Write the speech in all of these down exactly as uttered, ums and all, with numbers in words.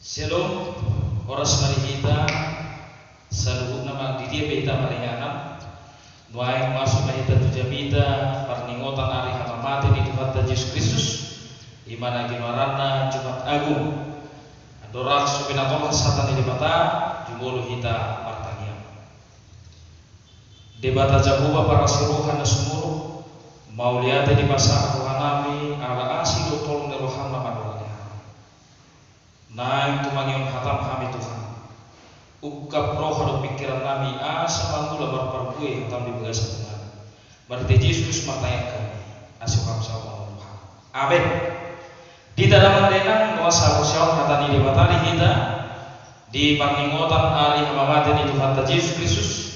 Syalom, horas ma di hita saluhutna. Manang di dia pe hita maringanan, nuaeng masuk ma hita tu jamita parningotan ari hamamate ni Tuhanta Jesus Kristus, i ma na ginoaranna Jumat Agung. Andorang so pinatolhas hata ni Debata, jumolo hita martangiang. Debata Jahowa parasi roha na sumurung, mauliate dipasahat rohanami ala asi dohot holong ni roham na mandongani hami. Naeng tumangihon hatam hami Tuhan. Ungkap roha dohot pingkirannami asa mangula marparbue hatam di bagasan tingki on. Marhite Jesus Kristus martangiang hami, asi roham saut mangolu hami. Amen. Di hita damang dainang, nuaeng sahaporseaon hata ni Debata di hita di parningotan ari hamamate ni Tuhanta Jesus Kristus,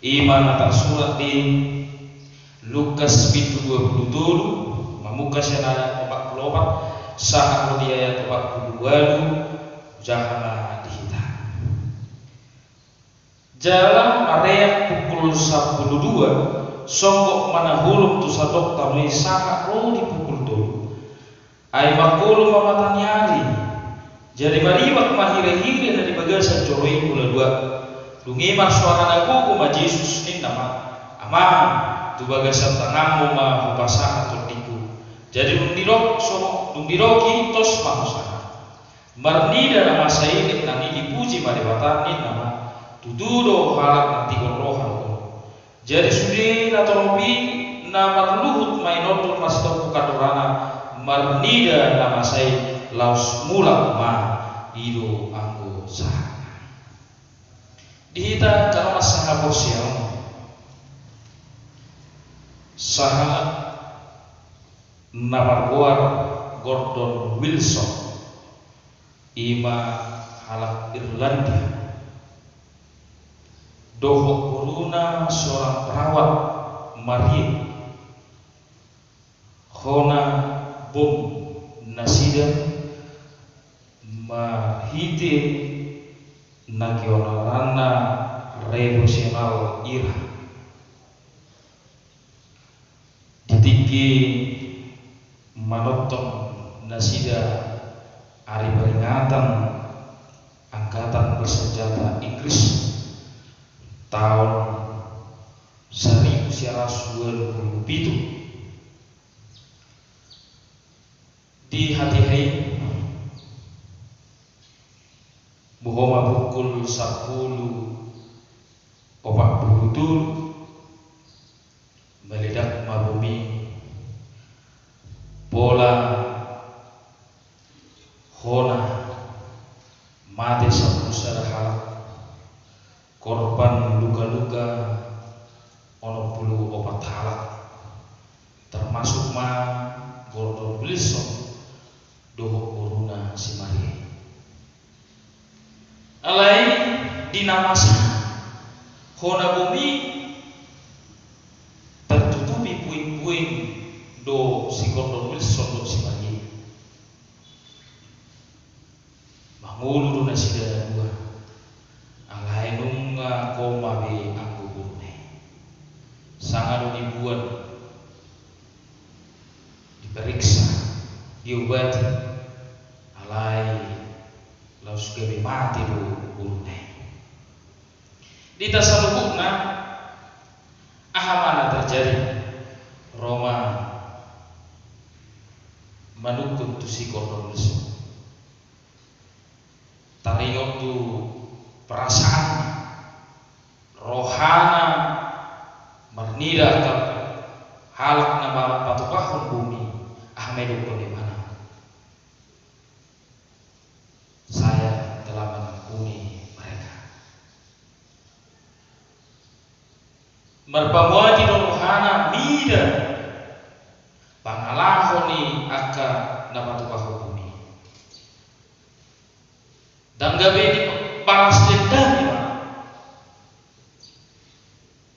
i ma na tarsurat di Lukas bindu dua pulu tolu, mamungka sian ayat opat pulu opat sahat ro di ayat opat pulu ualu, jaha ma di hita. Jala mareak pukul sampulu dua, songgop ma na holom tu sandok tano i sahat ro di pukul tolu. Ai mangolu ma mata ni ari, jadi maribak ma hirehire na di bagasan joro i pola dua. Dung i marsoara na gogo ma Jesus, ninna ma: Amang, tu bagasan tanganmu ma hupasahat tondingku. Jadi dung didok so, dung didok i, tos ma husahat. Marnida na masa i, nang i dipuji ma Debata, ninna ma: Tutu do halak na tigor roha do on. Jadi sude na torop i na marluhut ma inondor masitompukan rohana, marnida na masa i, laos mulak ma i do anggo sahatna. Di hita karomas sahaporseaon, sahalak na margoar Gordon Wilson, i ma halak Irlandia, dohot boruna seorang perawat Maria. Hona bom nasida marhite na ginoaranna revolusional ira. Di tingki manongtong nasida ari peringatan angkatan bersenjata Inggris taon saribu sia ratus ualu pulu pitu. Di hatiha i, boha ma pukul sampulu opat pulu tolu, meledak ma bom i, pola hona mate sampulu sada halak, korban luka-luka onom pulu opat halak, termasuk ma Gordon Wilson dohot boruna si Maria i. Alai di na masa hona bom i, tartutupi puing-puing do si Gordon Wilson dohot si Maria i. Mangolu do nasida na dua. Alai nunga koma be anggo boruna i. Sanga do dibuan, diperiksa, diobati, alai laos gabe mate do boruna i. Di hita saluhutna, aha ma na terjadi ro ma manungkun tu si Gordon Wilson? Taringot tu perasaan, rohana, marnida angka halak na patupahon bom i, aha ma didokkon ibana? Saya telah mengampuni mereka. Marpamuati do rohana mida pangalaho ni angka na patupahon bom i. Ndang gabe dibalas dendam ibana.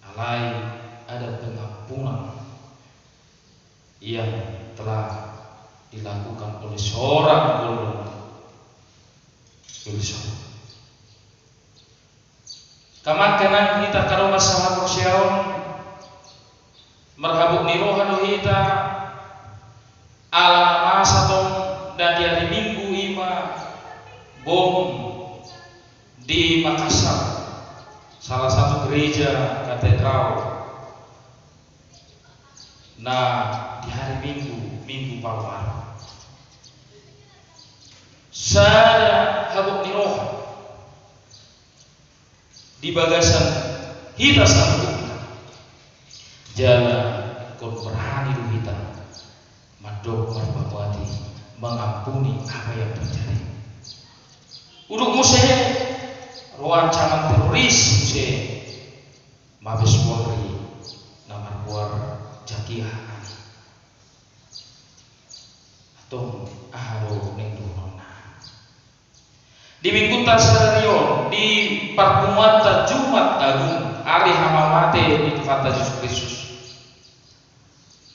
Alai ada pengampunan yang telah dilakukan oleh seorang Gordon Wilson. Angka amang inang, hita karomas sahaporseaon, marhabot ni roha do hita, ala na masa tong na di ari Minggu i ma bom salah satu gereja katedral na di hari Minggu, Minggu Palmarum. Sada habot ni roha di bagasan hita saluhutna. Jala ingkon berani do hita mandok marpanguati, mengampuni apa yang terjadi. Udut muse ro ancaman teroris muse Mabes Polri na margoar Zakiah Ani. Antong aha do naeng dohononna? Di minggunta sadari on, di parpunguanta Jumat Agung, ari hamamate ni Tuhanta Jesus Kristus,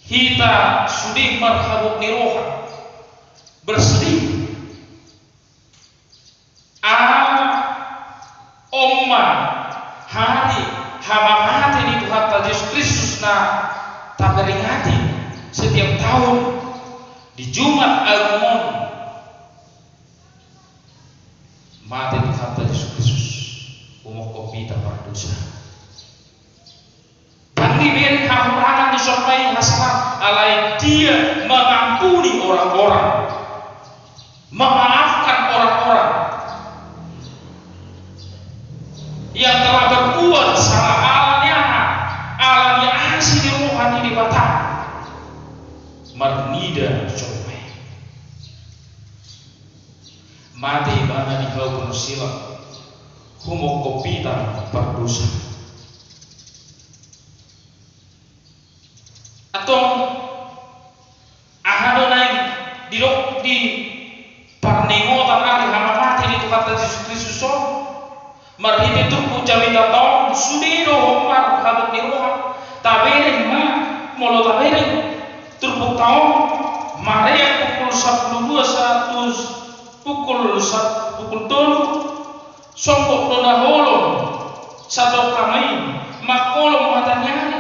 hita sude marhabot ni roha, bersedih. Ala on ma hari hamamate ni Tuhanta Jesus Kristus na taperingati setiap tahun di Jumat Agung on. Mate Tuhanta Jesus Kristus, humophop hita pardosa. Dang dibereng hahurangan ni jolma i hasalahan, alai Dia mengampuni orang-orang, memaafkan orang-orang yang telah berbuat salah. Ala ni aha? Ala ni asi ni roha ni Debata marnida jolma i. Mate ibana di hau parsilang, humophop hita pardosa. Antong aha do naeng didok di parningotan ari hamamate ni Tuhanta Jesus Kristus on? Marhite turpuk jamita ta on, sude do homa marhabot ni roha. Tabereng ma, molo tabereng turpukta on, Mareak pukul sampulu dua sahat tu pukul sa-, pukul tolu. Songgop do na holom satongka ma i, mangholom mata ni ari,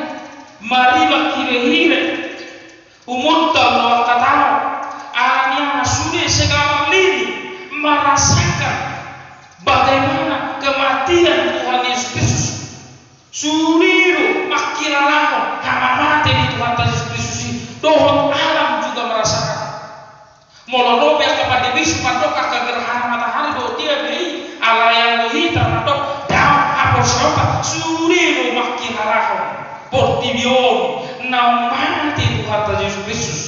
maribak hirehire, humuntal do angka tao. Ala ni aha? Sude sekamar lini merasakan bagaimana kematian Tuhan Yesus Kristus. Sude do mangkilalahon hamamate ni Tuhanta Jesus Kristus i, dohot alam juga merasakan. Molo ro pe angka pandemi mandok angka gerhana matahari dohot dia be i, alai anggo hita mandok daong haporseaonta, sude do mangkilalahon portibi on naung mate Tuhanta Jesus Kristus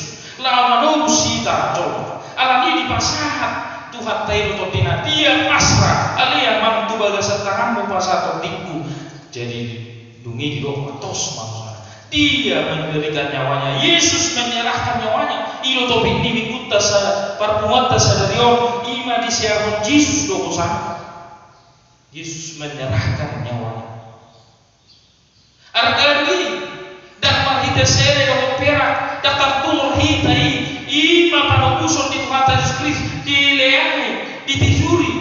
laho manobus hita jolma. Alani i dipasahat Tuhanta i do tondina, Dia pasrah, ale Amang, tu bagasan tanganmu pasahat tondingku. Jadi dung i didok ma, tos ma muse. Dia memberikan nyawanya, Yesus menyerahkan nyawanya. I do topik ni minggunta sa-, parpunguanta sadari on, i ma disiahon Jesus do hosana. Yesus menyerahkan nyawanya. Arga do i, ndang marhite sere dohot perak, ndang tartuhor hita i, i ma panobuson ni Tuhanta Jesus Kristus, dileani, ditijuri.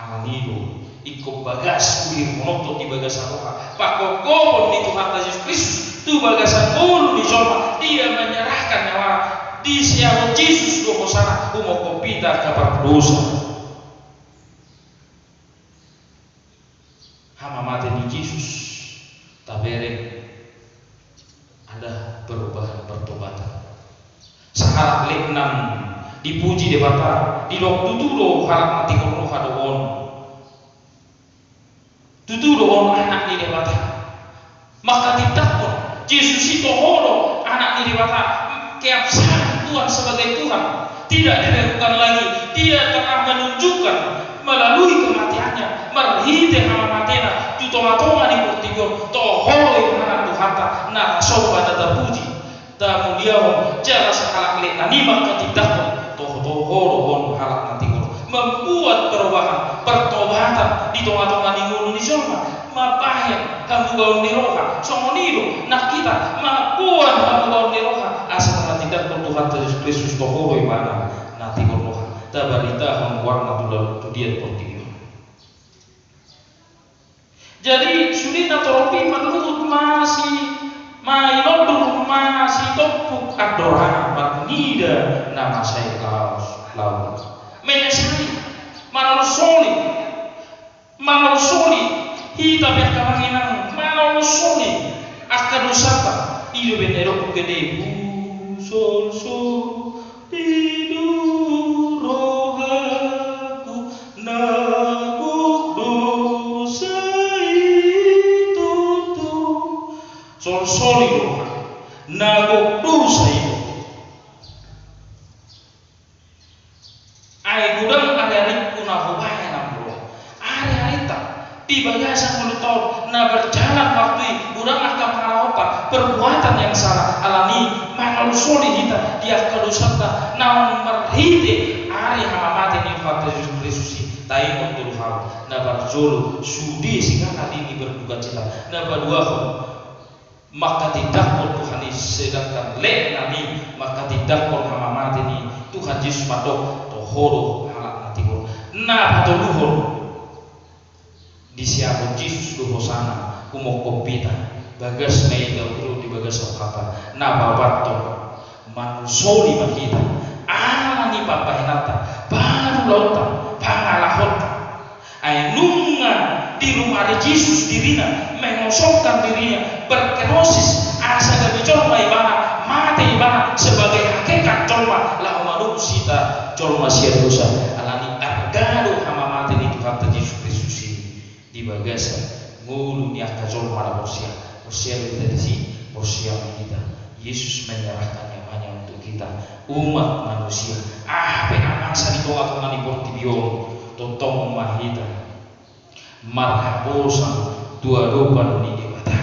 Alani i do, ingkon bagas huhirihononhon di bagasan roha, pangkophopon ni Tuhanta Jesus Kristus tu bagasan ngolu ni jolma, Dia menyerahkan nyawanya, disiahon Jesus do hosana, humophop hita angka pardosa. Hamamate ni Jesus tabereng ada perubahan, pertobatan. Sahalak letnan dipuji Debata, didok tutu do halak na tigor roha do on. Tutu do on anak ni Debata. Manghatindanghon Jesus i toho do anak ni Debata, keabsahan Tuhan sebagai Tuhan tidak diragukan lagi. Dia telah menunjukkan melalui kematiannya, marhite hamamatena tu tongatonga ni portibi on, toho do ibana Tuhanta na tasomba, na tapuji. Tamuliahon jala sahalak letnan i manghatindanghon toho, toho do on halak na tigor, membuat perubahan, pertobatan di tongatonga ni ngolu ni jolma. Mambahen hamubaon ni roha, songon i do nang hita mamboan hamubaon ni roha asa tahatindanghon Tuhanta Jesus Kristus toho do ibana na tigor roha. Tabaritahon goarna tu la-, tu dia portibi on. Jadi sude na torop i manduhut ma si, mailondung ma sitompuk andorana, marnida na masa i laos, laos. Menyesali, manolsoli, manolsoli Hita pe angka amang inang, manolsoli angka dosanta. I do umbahen na didok Buku Ende, husolsoli do rohangku, na gok dosa i tutu. Solsoli do rohangku, na gok dosa i tutu. Ai godang ari-aringku na hubahen, amang. Ari-arinta di bagasan ngolunta on na berjalan waktu i, godang angka pangalahonta, perbuatan yang salah, alani i manolsoli hita di angka dosanta naung marhite ari hamamate ni Tuhanta Jesus Kristus i. Taingot tolu hal. Na parjolo, sude singkana dini berdukacita. Na paduahon, manghatindanghon Tuhan i, sedangkan lehononta i manghatindanghon hamamate ni Tuhan Jesus mandok, toho do halak na tigor. Na patoluhon, disiahon Jesus do hosana, humongkop hita, bagas ma i, gabe do di bagas rohanta. Na paopathon, manolsoli ma hita ala ni pambahenanta, parulaonta, pangalahonta. Ai nunga dirumari Jesus dirina, mengosongkan dirinya, berkenosis, asa gabe jolma ibana, mate ibana sebagai hakikat jolma, laho manobus hita jolma sian dosa. Alani i arga do hamamate ni Tuhanta Jesus Kristus i di bagasan ngolu ni angka jolma na porsea. Porsea do hita disi, porsea ma hita. Yesus menyerahkan nyawanya untuk kita, umat manusia. Aha pe na masa di tonga-tonga ni portibi on, tongtong ma hita marhaposan tu adopan ni Debata.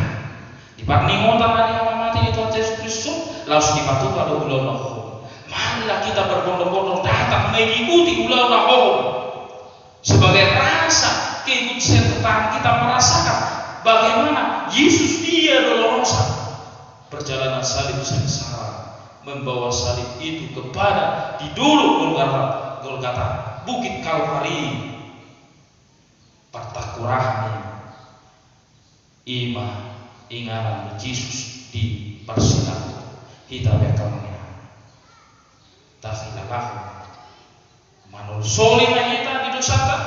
Di parningotan ari hamamate ni Tuhan Jesus Kristus, laos dipatupa do ulaon na hohom. Marilah kita berbondong-bondong datang mengikuti ulaon na hohom. Sebagai rasa keikutsertaan kita merasakan bagaimana Yesus, Dia dolorosa, perjalanan salib sengsara, membawa salib itu kepada di Dolok Golgata, Golgata, Bukit Kalvari, partangkorahan i. I ma inganan ni Jesus di parsinamot. Hita pe angka amang inang, tahilalahon, manolsoli ma hita di dosanta,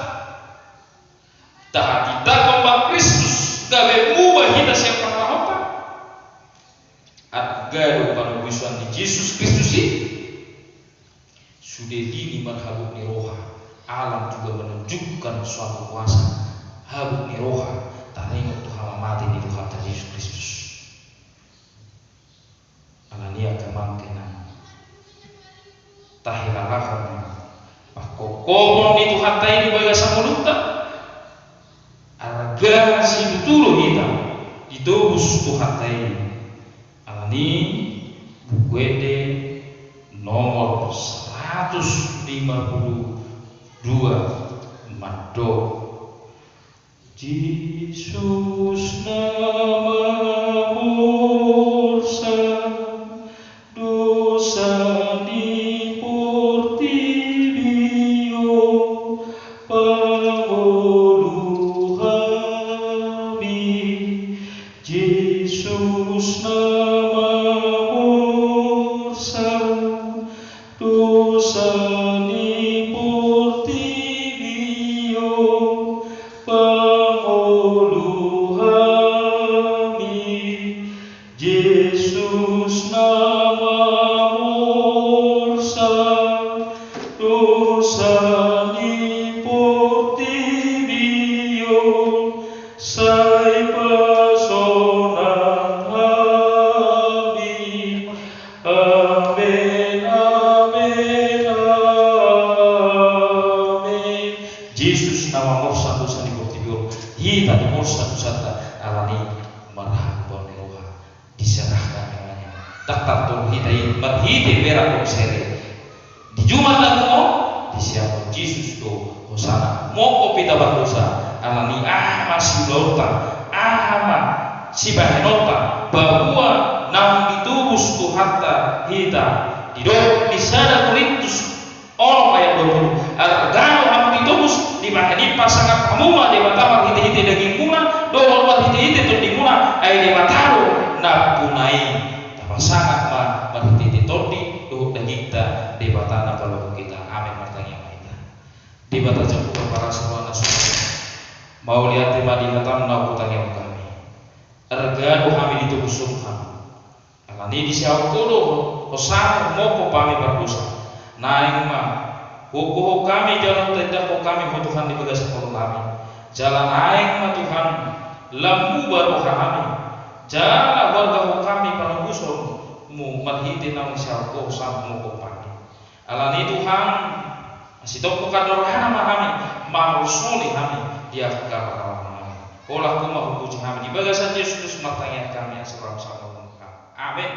tahatindangkon ma Kristus gabe muba hita sian pangalahonta. Arga do panobusan ni Jesus Kristus i. Sude dini marhabuk ni roha, alam juga menunjukkan suatu kuasa habuk ni roha, taringot tu hamamate ni Tuhanta Jesus Kristus. Alani i angka amang inang, tahilalahon ma pangkophopon ni Tuhanta i di bagasan ngolunta. Arga situtu do hita ditobus Tuhanta i. Alani i Buku Ende nomor seratus lima puluh dua mandok, Jesus na mamorsan dosa ni portibi on, pangolu hami. Jesus na mamorsan dosa ni portibi on, pangolu hami. Jesus na mamorsan dosa ni portibi on, sai pasonang hami. Amen, amen, amen. Jesus na mamorsan dosa ni portibi on, hita dimorsan dosanta, alani i marhabuk ni roha, diserahkan nyawanya. Ndang tartoru hita i marhite perak dohot sere. Di Jumat Agung on, disiahon Jesus do hosana, mongkop hita pardosa. Alani i aha ma siulaonta, aha ma sibahenonta, bahwa naung ditobus Tuhanta hita? Didok di sada Korintus onom ayat dua puluh, arga do hamu ditobus, dibahen i pasangap hamu ma Debata marhitehite dagingmuna dohot marhitehite tondimuna, ai Debata do nampuna i. Tapasangap ma marhitehite tondi dohot dagingta Debata na palomohon hita. Amen. Martangiang ma hita. Debata Jahowa parasa roha na suci, Mauliate ma di hataM na hutangihon hami. Arga do hami di togu Tuhan. Alani i disaut Ho do hosam humongkop hami pardosa. Naeng ma hugohon hami jala hutandakkon hami Ho Tuhan di bagasan ngolu nami. Jala naeng ma Tuhan lam muba roha nami. Jala huargahon hami panobusonMu marhite naung disaut Ho hosam humongkop hami. Alani i Tuhan, sitongkok andorang ma hami, marsolsoli hami di angka parrohahon nami. Holan Ho ma hupuji hami di bagasan Jesus Kristus martangiang hami, asa lam saut. Amen.